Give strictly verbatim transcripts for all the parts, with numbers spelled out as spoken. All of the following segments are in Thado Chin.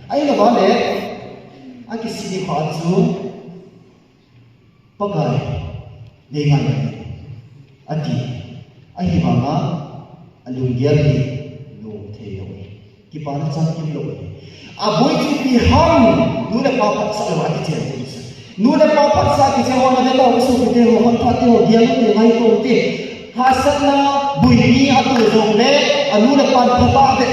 Ahilouleh, akisih kha chu, Pakai, nei ngai ati. Ahivanga, alunggel hi, lou thei lou. Kipana chang kim lou. Aboi chu ipi ham, nu le pa phatsah lou akichen chu. Nu le pa phatsah kichen ho na ve tau, sopite ho, hon pha te ho, gel te, ngai to te. Hahsatna bui ni atoh jongle, anu le pan pha ta ve.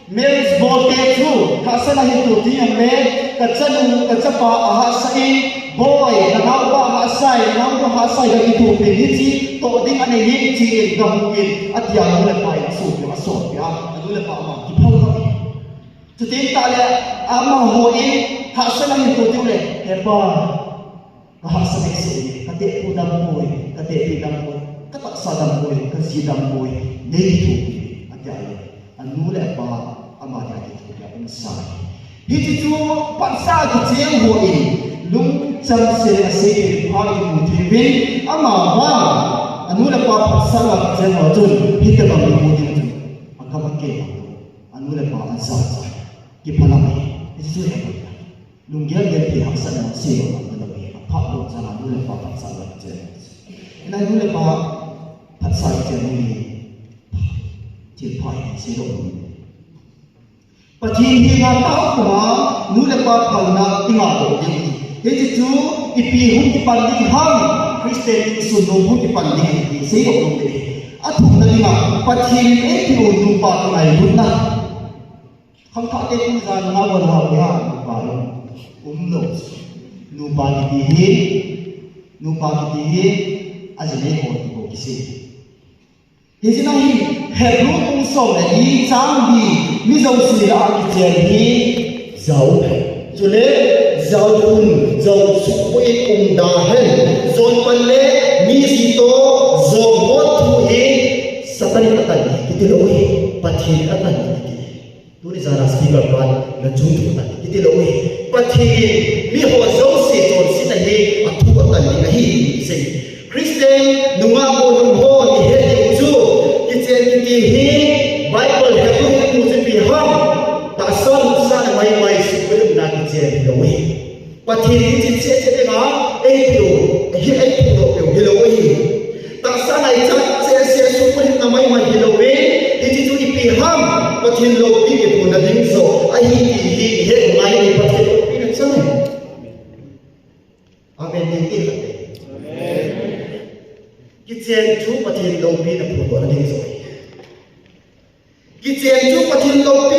Marriage bol te chu, hahsatna hin to ding ham le, ka chanu, ka chapa ahahsa in, boi, ka naopa ahahsa e, ka naonu ahahsa e, ka kitoh pen hiche, toh ding anei hi, tin, gam in, atia nu le pa in, asopi, asopi a, anu le pa ama, kiphal kha. Chuti tah le, amaho in, hahsatna hin to ding le, he pa, Ka hahsa behseh e, ka tehpu dam poi, ka tehpi dam poi, ka tahsa dam poi, ka ji dam poi, nei kithopi, atia le, anu le apa, ama dia kithopi a umsa e. Hiche chu phatsah kicheng ho in, lungchang seh a sei in pha kimu thei uvin, amavang, anu le apa phatsah a kicheng ho chun, hitobang kimu ding chun, akam akei a, anu le apa ajacha, kiphalam e, hiche chu he. Lunggel gel thei hahsatna sei lou ngai lou e, aphat lou chang a nu le pa phatsah lou kichen. Hinla nu le pa phatsah kichen hi thil pha hi sei lou. Pathen henga tao koma nu le pa phalna i ngah lou ding. Hiche chu ipi hung kipan ding ham, Christian insung lou hung kipan ding hi sei lou lou ding. Athumna dinga Pathen in eipeh u nupa kingailutna. Khangthah te kum jan nga bon ha pia nupa lou. Umlou. Nupa kiti hi, nupa kiti hi, ajinei ho ti bou kisei. Hiche na hi, Hebrew bung som le li chang li, mi jouse lah a kichen hi, jao phe. Chule, jao un, jao sukpui um da hen. Jon pan le, mi ji toh, jao hot thu hi, Satan in atan, kiti lou hi, Pathen in atan, kiti. Tuni jana speaker pan na chung chung ta kiti lou hi. Pathen in miho jouse chonsetna hi athu atan ding ahi, sei. Christian nungah golhang ho ni het ding chu kichen kiti hi Bible Hebrew in mu chu ipi ham. Tahsa nungsa na mai mai sukpui umna kichen lou hi. Pathen in hiche cheh cheh dinga eipeh u, hi eipeh u, hilou ahi. Tahsa ngaichat cheh cheh sukpui umna mai mai hilou ve. Hiche chu ipi ham, Pathen loupina kiphutna ding joh ahi ti hi ihet ngai ni Pathen loupina chang. Amen. Ding ti khat te. Kichen chu Pathen loupina phutna ding joh ahi. Kichen chu Pathen loupi